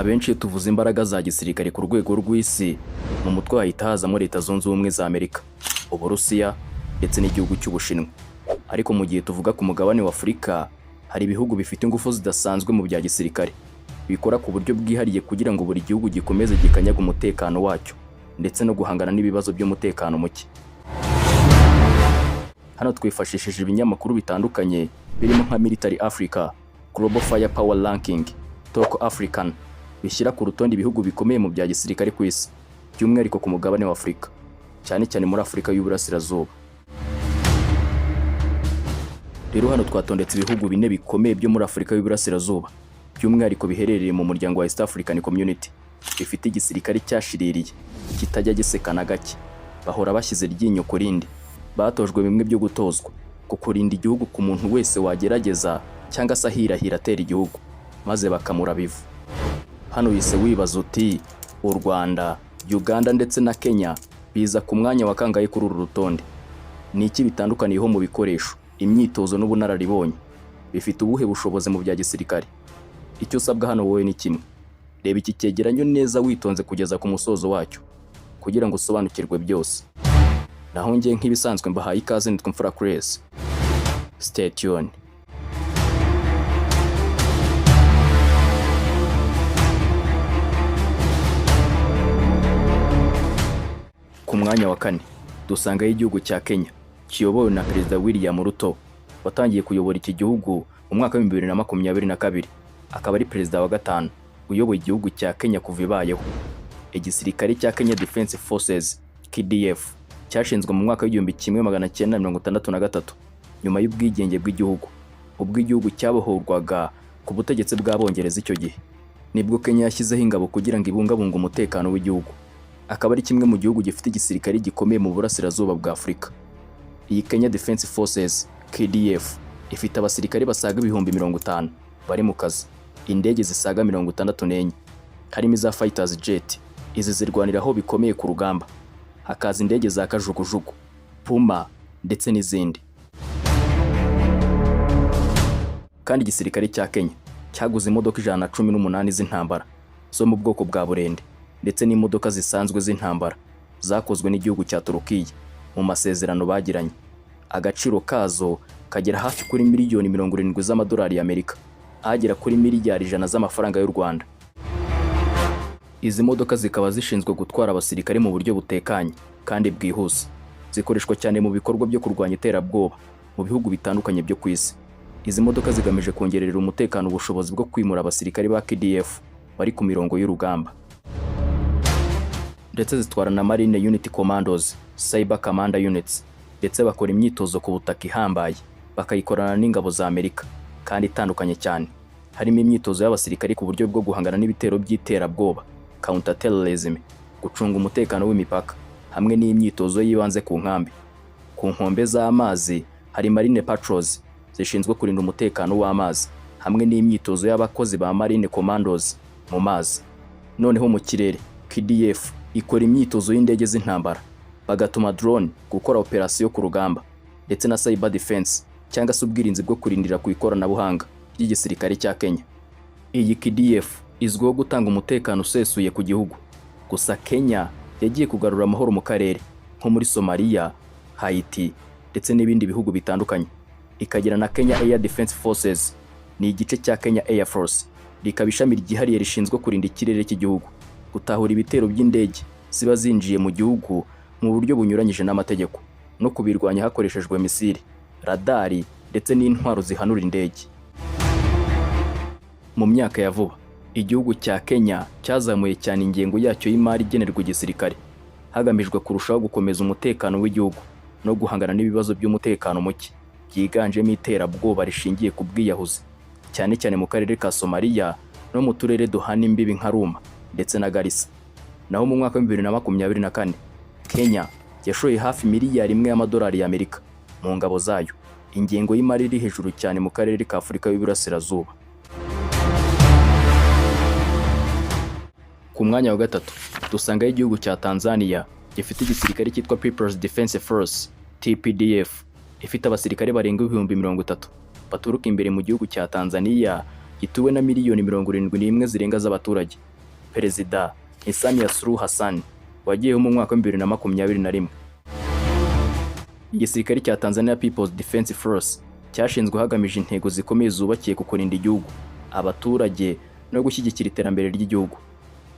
Abenshi iyo tuvuze imbaraga za gisirikare ku rwego rw'isi, mu mutwe hahita hazamo Leta Zunze Ubumwe za Amerika, Uburusiya ndetse n'igihugu cy'Ubushinwa. Ariko mu gihe tuvuga ku mugabane wa Afurika, hari ibihugu bifite ingufu zidasanzwe mu bya gisirikare, bikora ku buryo bwihariye kugira ngo buri gihugu gikomeze gikanyaga umutekano wacyo ndetse no guhangana n'ibibazo by'umutekano muke. Hano twifashishije ibinyamakuru bitandukanye birimo nka Military Africa, Global Fire Power Ranking, Talk African, bishyira ku rutonde ibihugu bikomeye mu bya gisirikare ku isi, by'umwihariko ku mugabane wa Afurika, cyane cyane muri Afurika y'Uburasirazuba. Rero hano twatondetse ibihugu bine bikomeye byo muri Afurika y'Uburasirazuba, by'umwihariko biherereye mu muryango wa East African Community, bifite igisirikare cyashiririye, kitajya giseka na gake, bahora bashyize iryinyo ku rindi, batojwe bimwe byo gutozwa, ku kurinda igihugu ku muntu wese wagerageza cyangwa se ahirahira atera igihugu, maze bakamuraba ivu. Hano uhise wibaza uti: "U Rwanda, Uganda ndetse na Kenya biza ku mwanya wa kangahe kuri uru rutonde? Ni iki bitandukaniyeho mu bikoresho, imyitozo n'ubunararibonye? Bifite ubuhe bushobozi mu bya gisirikare?" Icyo usabwa hano wowe ni kimwe: reba iki cyegeranyo neza witonze kugeza ku musozo wacyo kugira ngo usobanukirwe byose. Naho njye nk'ibisanzwe mbahaye ikaze, nitwa Mfura Chris. Stay tuned. Ku mwanya wa kane dusangayo igihugu cya Kenya kiyobowe na Perezida William Ruto, watangiye kuyobora iki gihugu mu mwaka wa 2022, akaba ari perezida wa gatanu uyoboye igihugu cya Kenya kuva ibayeho. Igisirikare cya Kenya Defence Forces, KDF, cyashinzwe mu mwaka wa 1963 nyuma y'ubwigenge bw'igihugu, ubwo igihugu cyabohorwaga ku butegetsi bw'Abongereza. Icyo gihe nibwo Kenya yashyizeho ingabo kugira ngo ibungabunge umutekano w'igihugu, akaba ari kimwe mu gihugu gifite igisirikare gikomeye mu burasirazuba bwa Afurika. Iyi Kenya Defence Forces, KDF, ifite abasirikare basaga 50,000 bari mu kazi, indege zisaga 64, harimo iza fighters jet, izi zirwaniraho bikomeye ku rugamba, hakaza indege za kajugujugu Puma ndetse n'izindi. Kandi igisirikare cya Kenya cyaguze imodoka 118 z'intambara zo mu bwoko bwa burende ndetse n'imodoka zisanzwe z'intambara zakozwe n'igihugu cya Turukiya mu masezerano bagiranye. Agaciro kazo kagera hafi kuri miliyoni 70 z'amadolari y'Amerika, agera kuri miliyari 100 z'amafaranga y'u Rwanda. Izi modoka zikaba zishinzwe gutwara abasirikare mu buryo butekanye kandi bwihuse, zikoreshwa cyane mu bikorwa byo kurwanya iterabwoba mu bihugu bitandukanye byo ku isi. Izi modoka zigamije kongerera umutekano ubushobozi bwo kwimura abasirikare ba KDF bari ku mirongo y'urugamba, ndetse zitwara na Marine Unit Commandos, Cyber Command Units, ndetse bakora imyitozo ku butaka ihambaye, bakayikorana n'ingabo za Amerika kandi itandukanye cyane, harimo imyitozo y'abasirikare ku buryo bwo guhangana n'ibitero by'iterabwoba, counter terrorism, gucunga umutekano w'imipaka, hamwe n'imyitozo y'ibanze ku nkambi. Ku nkombe z'amazi hari Marine Patrols zishinzwe kurinda umutekano w'amazi, hamwe n'imyitozo y'abakozi ba Marine Commandos mu mazi. Noneho mu kirere, KDF ikora imyitozo y'indege z'intambara, bagatuma drone gukora operasiyo ku rugamba, ndetse na cyber defense cyangwa se ubwirinzi bwo kurindira ku ikoranabuhanga ry'igisirikare cya Kenya. Iyi KDF izwiho gutanga umutekano usesuye ku gihugu. Gusa Kenya yagiye kugarura amahoro mu karere nko muri Somalia, Haiti ndetse n'ibindi bihugu bitandukanye. Ikagira na Kenya Air Defense Forces, ni igice cya Kenya Air Force, rikaba ishami ryihariye rishinzwe kurinda ikirere cy'igihugu, gutahura ibitero by'indege ziba zinjiye mu gihugu mu buryo bunyuranyije n'amategeko no kubirwanya hakoreshejwe misile, radari ndetse n'intwaro zihanura indege. Mu myaka ya vuba, igihugu cya Kenya cyazamuye cyane ingengo yacyo y'imari igenerwa igisirikare, hagamijwe kurushaho gukomeza umutekano w'igihugu no guhangana n'ibibazo by'umutekano muke byiganjemo iterabwoba rishingiye ku bwiyahuzi, cyane cyane mu karere ka Somalia no mu turere duhana imbibi nka Ruma ndetse na Garissa. Naho mu mwaka wa 2024, Kenya yashoye hafi miliyari 1 y'amadolari y'Amerika mu ngabo zayo, ingengo y'imari iri hejuru cyane mu karere ka Afurika y'Uburasirazuba. Ku mwanya wa gatatu dusangayo igihugu cya Tanzania gifite igisirikare cyitwa People's Defense Force, TPDF, ifite abasirikare barenga 30,000 baturuka imbere mu gihugu cya Tanzania gituwe na miliyoni 71 zirenga z'abaturage. Perezida ni Samia Suluhu Hassan wagiyeho mu mwaka wa 2021. Igisirikare cya Tanzania People's Defence Force cyashinzwe hagamije intego zikomeye zubakiye ku kurinda igihugu, abaturage no gushyigikira iterambere ry'igihugu.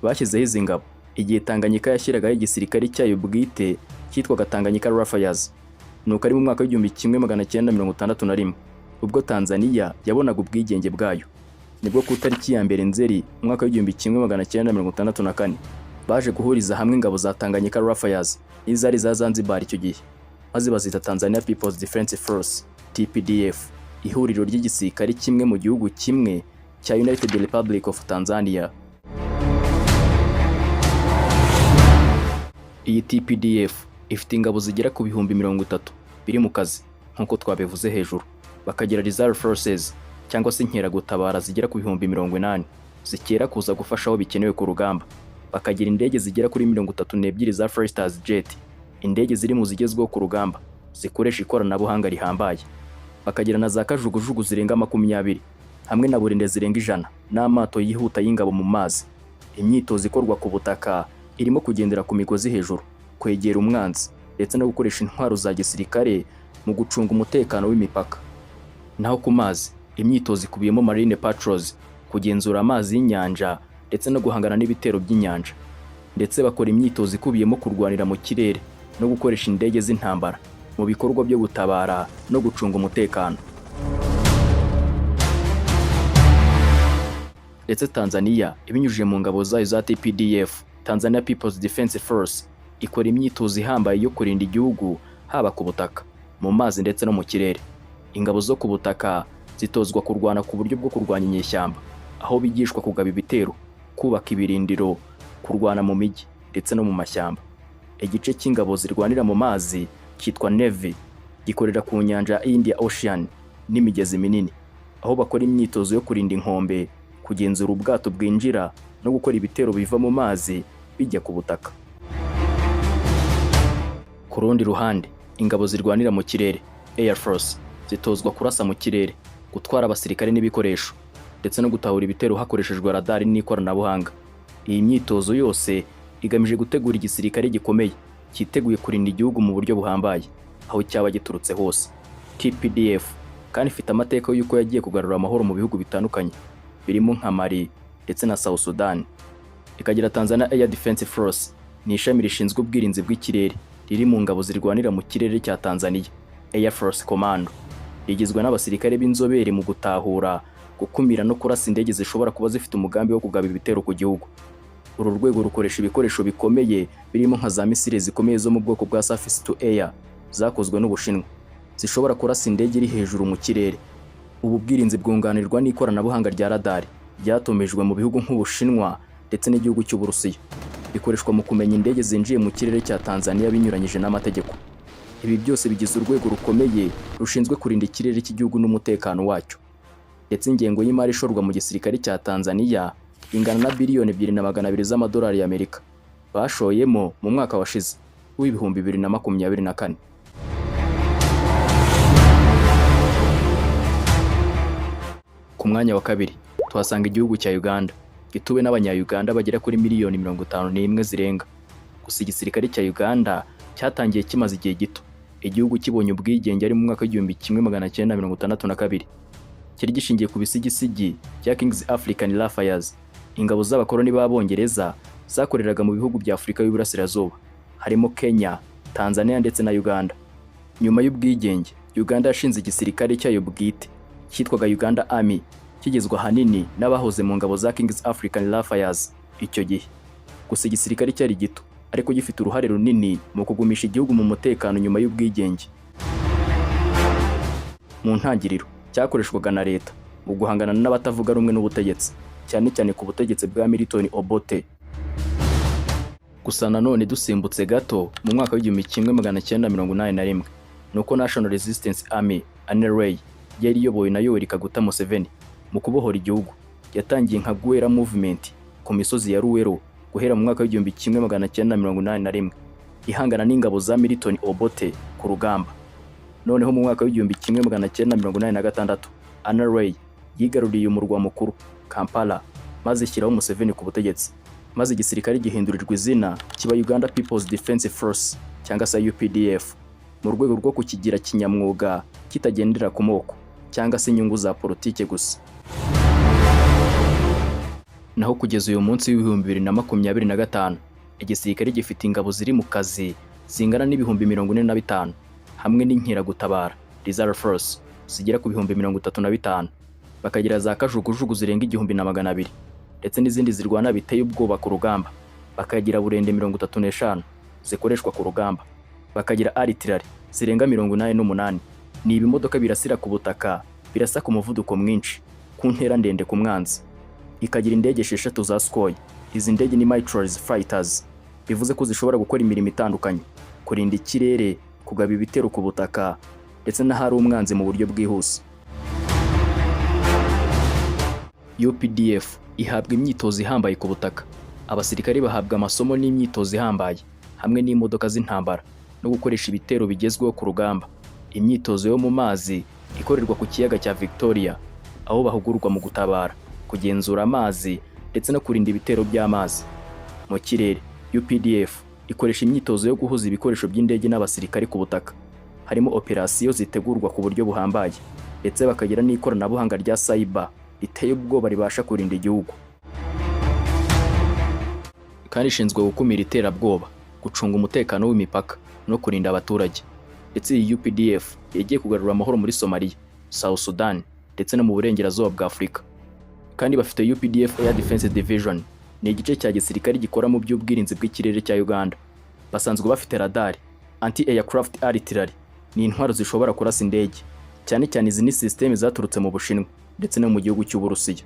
Bashyizeho izi ngabo igihe Tanganyika yashyiragaho igisirikare cyayo bwite cyitwaga Tanganyika Rafayas. Nuko ari mu mwaka wa 1961, ubwo Tanzania yabonaga ubwigenge bwayo, nibwo ku itariki ya 1 Nzeri umwaka wa 1964 baje guhuriza hamwe ingabo za Tanganyika Rafayas n'izari za Zanzibar icyo gihe, maze bazita Tanzania People's Defence Force, TPDF, ihuriro ry'igisirikare kimwe mu gihugu kimwe cya United Republic of Tanzania. Iyi TPDF ifite ingabo zigera ku 30,000 biri mu kazi nk'uko twabivuze hejuru, bakagira Reserve Forces cyangwa se inkeragutabara zigera ku 80,000 zikera kuza gufasha aho bikenewe ku rugamba, bakagira indege zigera kuri 32 za Fighters Jet, indege ziri mu zigezweho ku rugamba zikoresha ikoranabuhanga rihambaye, bakagira na za kajugujugu zirenga 20 hamwe na burende zirenga 100 n'amato yihuta y'ingabo mu mazi. Imyitozo ikorwa ku butaka irimo kugendera ku migozi hejuru, kwegera umwanzi ndetse no gukoresha intwaro za gisirikare mu gucunga umutekano w'imipaka. Naho ku mazi, imyitozo ikubiyemo marine patrols, kugenzura amazi y'inyanja ndetse no guhangana n'ibitero by'inyanja, ndetse bakora imyitozo ikubiyemo kurwanira mu kirere no gukoresha indege z'intambara mu bikorwa byo gutabara no gucunga umutekano. Ndetse Tanzania ibinyujije mu ngabo zayo za TPDF, Tanzania People's Defence Force, ikora imyitozo ihambaye yo kurinda igihugu haba ku butaka, mu mazi ndetse no mu kirere. Ingabo zo ku butaka zitozwa kurwana ku buryo bwo kurwanya inyeshyamba, aho bigishwa kugaba ibitero, kubaka ibirindiro, kurwana mu mijyi ndetse no mu mashyamba. Igice cy'ingabo zirwanira mu mazi cyitwa Navy gikorera ku nyanja ya India Ocean n'imigezi minini, aho bakora imyitozo yo kurinda inkombe, kugenzura ubwato bwinjira no gukora ibitero biva mu mazi bijya ku butaka. Ku rundi ruhande, ingabo zirwanira mu kirere, Air Force, zitozwa kurasa mu kirere, gutwara abasirikare n'ibikoresho ndetse no gutahura ibitero hakoreshejwe radari n'ikoranabuhanga. Iyi myitozo yose igamije gutegura igisirikare gikomeye cyiteguye kurinda igihugu mu buryo buhambaye aho cyaba giturutse hose. TPDF kandi ifite amateka y'uko yagiye kugarura amahoro mu bihugu bitandukanye birimo nka Mali ndetse na South Sudan. Ikagira Tanzania Air Defense Force, ni ishami rishinzwe ubwirinzi bw'ikirere riri mu ngabo zirwanira mu kirere cya Tanzania, Air Force Commando. Rigizwe n'abasirikare b'inzobere mu gutahura, gukumira no kurasa indege zishobora kuba zifite umugambi wo kugaba ibitero ku gihugu. Uru rwego rukoresha ibikoresho bikomeye birimo nka za misile zikomeye zo mu bwoko bwa surface to air zakozwe n'Ubushinwa, zishobora kurasa indege iri hejuru mu kirere. Ubu bwirinzi bwunganirwa n'ikoranabuhanga rya radari ryatumijwe mu bihugu nk'Ubushinwa ndetse n'igihugu cy'Uburusiya. Bikoreshwa mu kumenya indege zinjiye mu kirere cya Tanzania binyuranyije n'amategeko. Ibi byose bigize urwego rukomeye rushinzwe kurinda ikirere cy'igihugu n'umutekano wacyo. Ndetse ingengo y'imari ishorwa mu gisirikare cya Tanzania ingana na 2.2 biliyoni z'amadolari y'Amerika bashoyemo mu mwaka washize wa 2024. Ku mwanya wa kabiri tuhasanga igihugu cya Uganda gituwe n'Abanya-Uganda bagera kuri miliyoni 51 zirenga. Gusa igisirikare cya Uganda cyatangiye kimaze igihe gito igihugu kibonye ubwigenge, ari mu mwaka wa 1962. Cyari gishingiye ku bisigisigi bya King's African Rifles, ingabo z'abakoloni b'Abongereza zakoreraga mu bihugu bya Afurika y'Uburasirazuba harimo Kenya, Tanzania ndetse na Uganda. Nyuma y'ubwigenge, Uganda yashinze igisirikare cyayo bwite cyitwaga Uganda Army, kigizwe ahanini n'abahoze mu ngabo za King's African Rifles icyo gihe. Gusa igisirikare cyari gito ariko gifite uruhare runini mu kugumisha igihugu mu mutekano nyuma y'ubwigenge. Mu ntangiriro cyakoreshwaga na leta mu guhangana n'abatavuga rumwe n'ubutegetsi, cyane cyane ku butegetsi bwa Milton Obote. Gusa nanone dusimbutse gato mu mwaka wa 1981, nuko National Resistance Army, NRA, yari iyobowe na Yoweri Kaguta Museveni mu kubohora igihugu, yatangiye nka Guerrilla Movement ku misozi ya Luwero guhera mu mwaka wa 1981, ihangana n'ingabo za Milton Obote ku rugamba. Noneho mu mwaka wa 1986, NRA yigaruriye umurwa mukuru Kampala, maze ishyiraho Museveni ku butegetsi. Maze igisirikare gihindurirwa izina kiba Uganda People's Defence Force cyangwa se UPDF, mu rwego rwo kukigira kinyamwuga, kitagendera ku moko cyangwa se inyungu za politike gusa. Naho kugeza uyu munsi w'2025, igisirikare gifite ingabo ziri mu kazi zingana n'45,000, hamwe n'inkeragutabara, Reserve Force, zigera ku 35,000, bakagira za kajugujugu zirenga 1200 ndetse n'izindi zirwana biteye ubwoba ku rugamba, bakagira burende 35 zikoreshwa ku rugamba, bakagira artillery zirenga 88. Ni ibimodoka birasira ku butaka, birasa ku muvuduko mwinshi ku ntera ndende ku mwanzi. Ikagira indege 6 za Sukhoi. Izi ndege ni Military Fighters, bivuze ko zishobora gukora imirimo itandukanye: kurinda ikirere, kugaba ibitero ku butaka ndetse n'ahari umwanzi mu buryo bwihuse. UPDF ihabwa imyitozo ihambaye ku butaka. Abasirikari bahabwa amasomo n'imyitozo ihambaye hamwe n'imodoka z'intambara no gukoresha ibitero bigezweho ku rugamba. Imyitozo yo mu mazi ikorerwa ku kiyaga cya Victoria, aho bahugurwa mu gutabara, kugenzura amazi ndetse no kurinda ibitero by'amazi. Mu kirere, UPDF ikoresha imyitozo yo guhuza ibikoresho by'indege n'abasirikari ku butaka, harimo operasiyo zitegurwa ku buryo buhambaye, ndetse bakagira n'ikoranabuhanga rya cyber riteye ubwoba ribasha kurinda igihugu. Kandi ishinzwe gukumira iterabwoba, gucunga umutekano w'imipaka no kurinda abaturage. Ndetse iyi UPDF yagiye kugarura amahoro muri Somalia, South Sudan ndetse no mu burengerazuba bwa Afurika. Kandi bafite UPDF Air Defense Division, ni igice cya gisirikare gikora mu by'ubwirinzi bw'ikirere cya Uganda. Basanzwe bafite radar, anti aircraft artillery, ni intwaro zishobora kurasa indege. Cyane cyane izi ni system zaturutse mu Bushinwa ndetse no mu gihugu cy'Uburusiya.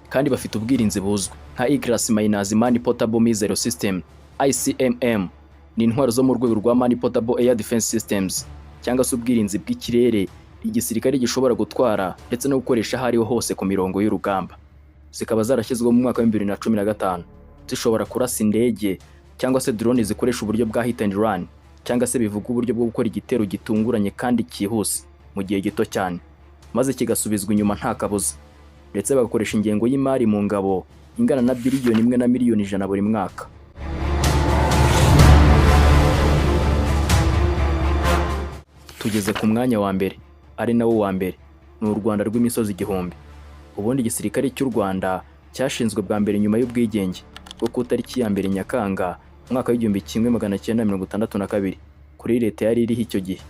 Kandi bafite ubwirinzi buzwi nka Iglas Minus Man Portable Missile System, ICMM. Ni intwaro zo mu rwego rwa Man Portable Air Defense Systems cyangwa se ubwirinzi bw'ikirere igisirikare gishobora gutwara ndetse no gukoresha aho ariho hose ku mirongo y'urugamba. Zikaba zarashyizweho mu mwaka wa 2015, zishobora kurasa indege cyangwa se drone zikoresha uburyo bwa hit and run, cyangwa se bivuga uburyo bwo gukora igitero gitunguranye kandi cyihuse mu gihe gito cyane, maze kigasubizwa inyuma nta kabuza. Ndetse bagakoresha ingengo y'imari mu ngabo ingana na 1,100,000,000 buri mwaka. Tugeze ku mwanya wa mbere, ari nawo wa mbere, ni u Rwanda rw'imisozi igihumbi. Ubundi igisirikare cy'u Rwanda cyashinzwe bwa mbere nyuma y'ubwigenge bwo ku itariki ya 1 Nyakanga umwaka w'1962 kuri leta yari iriho icyo gihe,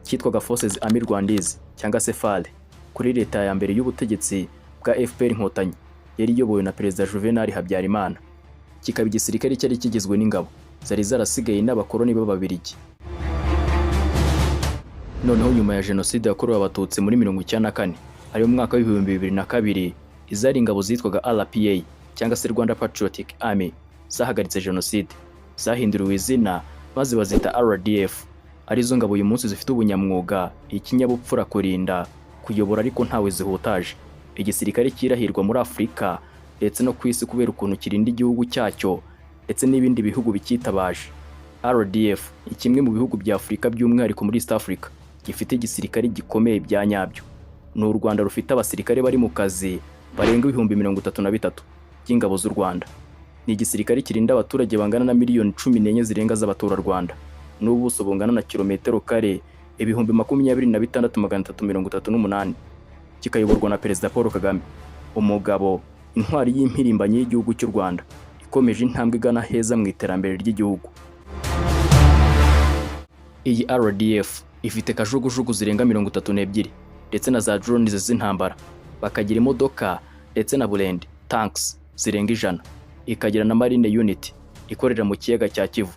cyitwaga Forces Armée Rwandaise cyangwa se FAR, kuri leta ya mbere y'ubutegetsi bwa FPR Inkotanyi yari iyobowe na Perezida Juvenal Habyarimana. Kikaba igisirikare cyari kigizwe n'ingabo zari zarasigaye n'abakoloni b'Ababiligi. Noneho nyuma ya Jenoside yakorewe Abatutsi muri 94, ari mu mwaka w'2002, izari ingabo zitwaga RPA cyangwa se Rwanda Patriotic Army zahagaritse Jenoside, zahinduriwe izina maze bazita RDF, arizo ngabo uyu munsi zifite ubunyamwuga, ikinyabupfura, kurinda, kuyobora ariko ntawe zihutaje. Igisirikare cyirahirwa muri Afurika ndetse no ku isi kubera ukuntu kirinda igihugu cyacyo ndetse n'ibindi bihugu bicyitabaje. RDF ni kimwe mu bihugu bya Afurika, by'umwihariko muri East Africa, gifite igisirikare gikomeye bya nyabyo. Ni u Rwanda rufite abasirikare bari mu kazi barenga 33,000 by'ingabo z'u Rwanda. Ni igisirikare kirinda abaturage bangana na miliyoni 14 zirenga z'abaturarwanda, n'ubuso bungana na kilometero kare 26,338, kikayoborwa na Perezida Paul Kagame, umugabo intwari y'impirimbanyi y'igihugu cy'u Rwanda, ikomeje intambwe igana heza mu iterambere ry'igihugu. Iyi RDF ifite kajugujugu zirenga 32 ndetse na za drones z'intambara, bakagira imodoka ndetse na burende, tanks, zirenga 100, ikagira na marine unit ikorera mu kiyaga cya Kivu,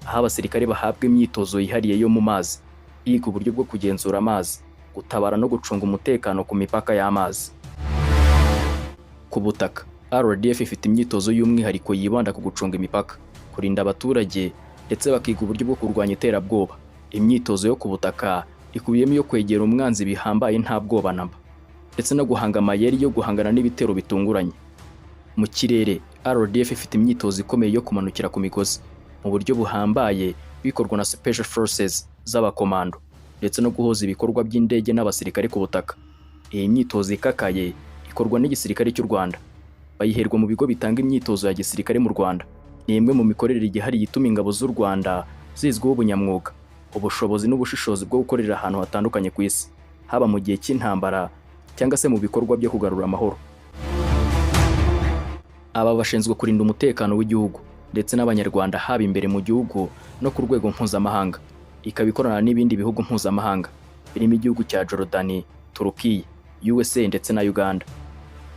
aho abasirikare bahabwa imyitozo yihariye yo mu mazi, biga uburyo bwo kugenzura amazi, gutabara no gucunga umutekano ku mipaka y'amazi. Ku butaka, RDF ifite imyitozo y'umwihariko yibanda ku gucunga imipaka, kurinda abaturage ndetse bakiga uburyo bwo kurwanya iterabwoba. Imyitozo yo ku butaka ikubiyemo iyo kwegera umwanzi bihambaye nta bwoba namba, ndetse no guhanga amayeri yo guhangana n'ibitero bitunguranye. Mu kirere, RDF ifite imyitozo ikomeye yo kumanukira ku migozi mu buryo buhambaye, bikorwa na Special Forces z'abakomando, ndetse no guhuza ibikorwa by'indege n'abasirikare ku butaka. Iyi myitozo ikakaye ikorwa n'igisirikare cy'u Rwanda. Bayiherwa mu bigo bitanga imyitozo ya gisirikare mu Rwanda. Ni imwe mu mikorere yihariye ituma ingabo z'u Rwanda zizwiho ubunyamwuga, ubushobozi n'ubushishozi bwo gukorera ahantu hatandukanye ku isi, haba mu gihe cy'intambara cyangwa se mu bikorwa byo kugarura amahoro. Aba bashinzwe kurinda umutekano w'igihugu ndetse n'Abanyarwanda, haba imbere mu gihugu no ku rwego mpuzamahanga. Ikaba ikorana n'ibindi bihugu mpuzamahanga birimo igihugu cya Jordani, Turukiya, USA ndetse na Uganda.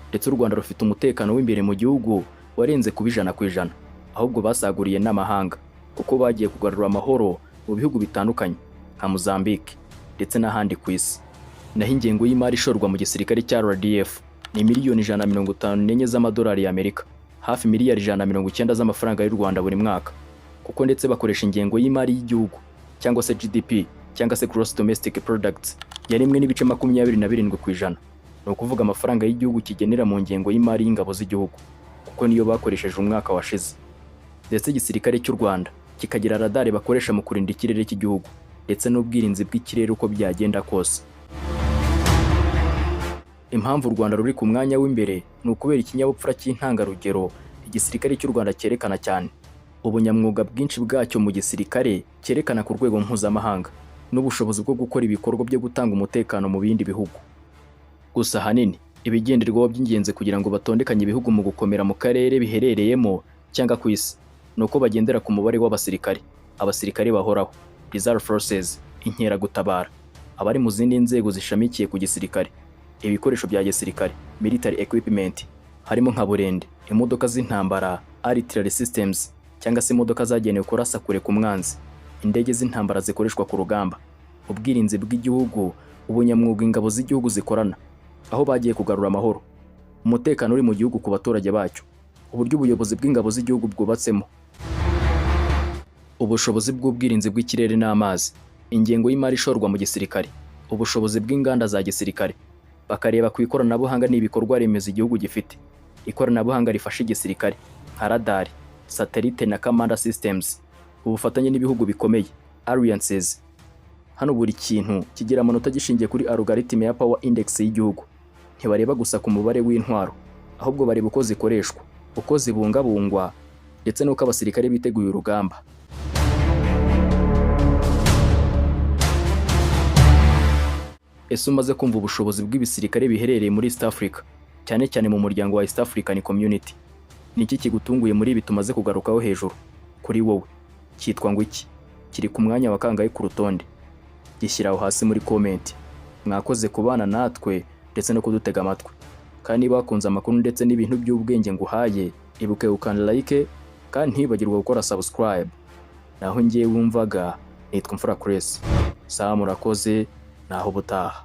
Ndetse u Rwanda rufite umutekano w'imbere mu gihugu warenze kuba 100%, ahubwo basaguriye n'amahanga, kuko bagiye kugarura amahoro mu bihugu bitandukanye nka Mozambique ndetse n'ahandi ku isi. Naho ingengo y'imari ishorwa mu gisirikare cya RDF ni miliyoni 154 z'amadolari y'Amerika, hafi miliyari 190 z'amafaranga y'u Rwanda buri mwaka, kuko ndetse bakoresha ingengo y'imari y'igihugu cyangwa se GDP cyangwa se Gross Domestic Products ya 1.27%. Ni ukuvuga amafaranga y'igihugu kigenera mu ngengo y'imari y'ingabo z'igihugu, kuko niyo bakoresheje umwaka washize. Ndetse igisirikare cy'u Rwanda kikagira radari bakoresha mu kurinda ikirere cy'igihugu ndetse n'ubwirinzi bw'ikirere uko byagenda kose. Impamvu u Rwanda ruri ku mwanya w'imbere ni ukubera ikinyabupfura cy'intangarugero igisirikare cy'u Rwanda cyerekana cyane, ubunyamwuga bwinshi bwacyo mu gisirikare cyerekana ku rwego mpuzamahanga, n'ubushobozi bwo gukora ibikorwa byo gutanga umutekano mu bindi bihugu. Gusa ahanini ibigenderwaho by'ingenzi kugira ngo batondekanye ibihugu mu gukomera mu karere biherereyemo cyangwa ku isi ni uko bagendera ku mubare w'abasirikare, abasirikare bahoraho, reserve forces, inkeragutabara, abari mu zindi nzego zishamikiye ku gisirikare, ibikoresho bya gisirikare, military equipment, harimo nka burende, imodoka z'intambara, artillery systems cyangwa se imodoka zagenewe kurasa kure ku mwanzi, indege z'intambara zikoreshwa ku rugamba, ubwirinzi bw'igihugu, ubunyamwuga ingabo z'igihugu zikorana, aho bagiye kugarura amahoro, umutekano uri mu gihugu ku baturage bacyo, uburyo ubuyobozi bw'ingabo z'igihugu bwubatsemo, ubushobozi bw'ubwirinzi bw'ikirere n'amazi, ingengo y'imari ishorwa mu gisirikare, ubushobozi bw'inganda za gisirikare, bakareba ku ikoranabuhanga n'ibikorwa remezo igihugu gifite, ikoranabuhanga rifasha igisirikare nka radari, satellite na command systems, ubufatanye n'ibihugu bikomeye, alliances. Hano buri kintu kigira amanota gishingiye kuri algorithm ya power index y'igihugu. Ntibareba gusa ku mubare w'intwaro, ahubwo bareba uko zikoreshwa, uko zibungabungwa, ndetse n'uko abasirikare biteguye urugamba. Ese umaze kumva ubushobozi bw'ibisirikare biherereye muri East Africa, cyane cyane mu muryango wa East African Community? Ni iki kigutunguye muri ibi tumaze kugarukaho hejuru? Kuri wowe cyitwa ngo iki? Kiri ku mwanya wa kangahe ku rutonde? Gishyira aho hasi muri comment. Mwakoze kubana natwe ndetse no kudutega amatwi. Kandi niba wakunze amakuru ndetse n'ibintu by'ubwenge nguhaye, ibuke gukanda like kandi ntibagirwe gukora subscribe. Naho ngewe wumvaga nitwa Mfura Chris. Sawa, murakoze, naho ubutaha.